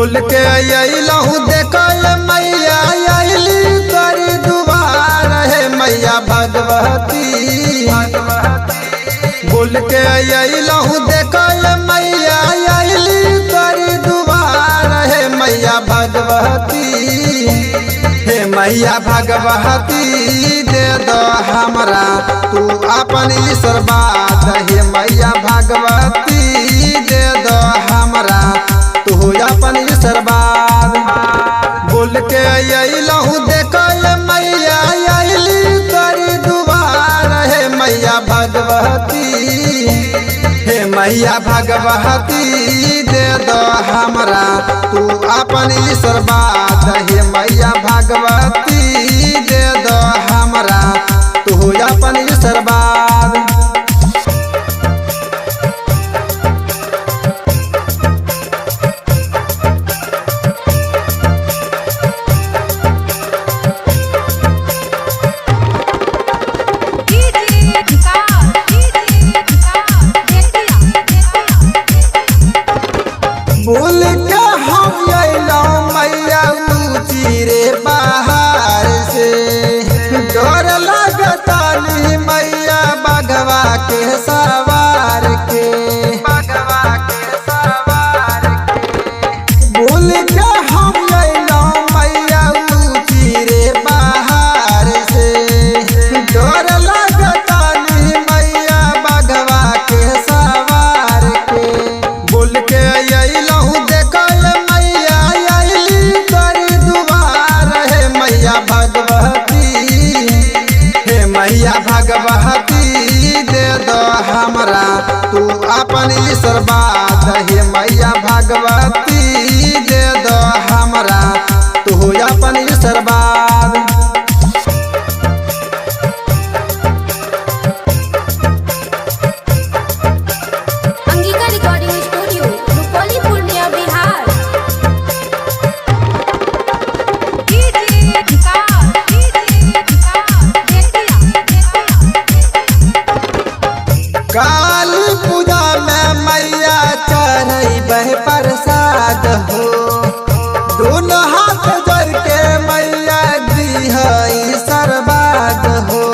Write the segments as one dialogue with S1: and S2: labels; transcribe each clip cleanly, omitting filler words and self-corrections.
S1: बोल के अइलहु देखल मैया अइली तोरी दुआर हे मैया भगवती। बोल के अइलहु देखल मैया अइली तोरी दुआर हे मैया भगवती। हे मैया भगवती दे दो हमरा तू अपन आशीर्वाद हे मैया भगवती दे दो हमरा तू अपन आशीर्वाद। बोल के अइलहु देखल मैया अइली तोरी दुआर हे मैया भगवती। हे मैया भगवती दे दो हमरा तू अपन आशीर्वाद हे मैया भगवती दे दो हमरा तू अपन आशीर्वाद।
S2: DJ Vikas DJ Vikas Bettiah Bettiah.
S1: बोल के हम अइलहुँ मैया ऊँची रे पहाड़ से, डर लगता नी मैया बघवा के सवार के। बघवा के सवार के। बोल के हम अइलहुँ मैया ऊँची रे पहाड़ से, डर लगता नी मैया बघवा के सवार के। बोल के अइलहुँ देखल मैया अइली तोरी दुआर हे मैया भगवती। हे मैया भगवती दे दो हमरा तू अपन आशीर्वाद हे मैया भगवती दे दो हमरा तू अपन आशीर्वाद।
S2: Angika recording studio Rupauli Purnia Bihar. DJ Vikas DJ Vikas Bettiah Bettiah.
S1: Kali Puja में मैया चढ़ै प्रसाद हो, दोनों हाथ जोड़ के मैया दिहै सरबाद हो।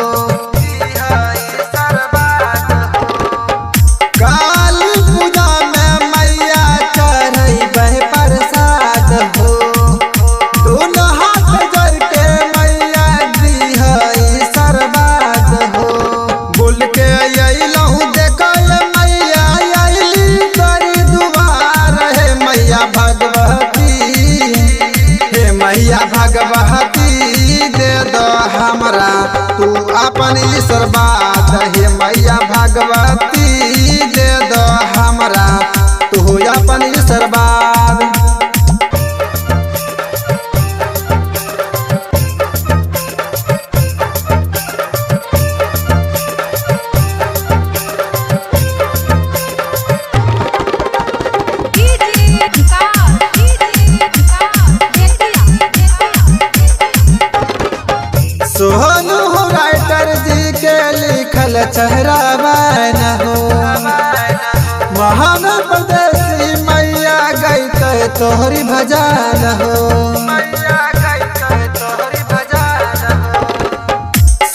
S1: काली पूजा में मैया चढ़ै प्रसाद हो, दोनों हाथ जोड़ के मैया दिहै सरबाद हो। बोल के अइलहुँ देखल मैया अइली तोरी दुआर हे मैया भगवती। हे मैया भगवती दे दो हमरा तू अपन आशीर्वाद हे मैया भगवती दे दो हमरा तू अपन आशीर्वाद।
S2: DJ Vikas DJ Vikas Bettiah Bettiah.
S1: Sonu writer ji के लिखल चेहरा न हो, महान परदेसी मैया गैते तोहरी भजन हो।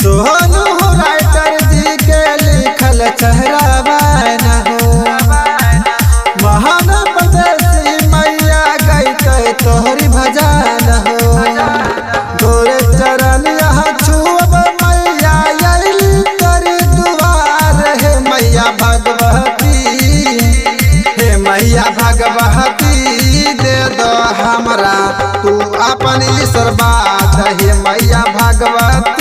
S1: सोनू राइटर जी के लिखल चेहरा न हो, महान परदेसी मैया गैते तोहरी भजन हो। तोरे चरण यहाँ छुअब मैया अइली तोरी दुआर हे मैया भगवती। हे मैया भगवती दे दो हमरा तू अपन आशीर्वाद हे मैया भगवती।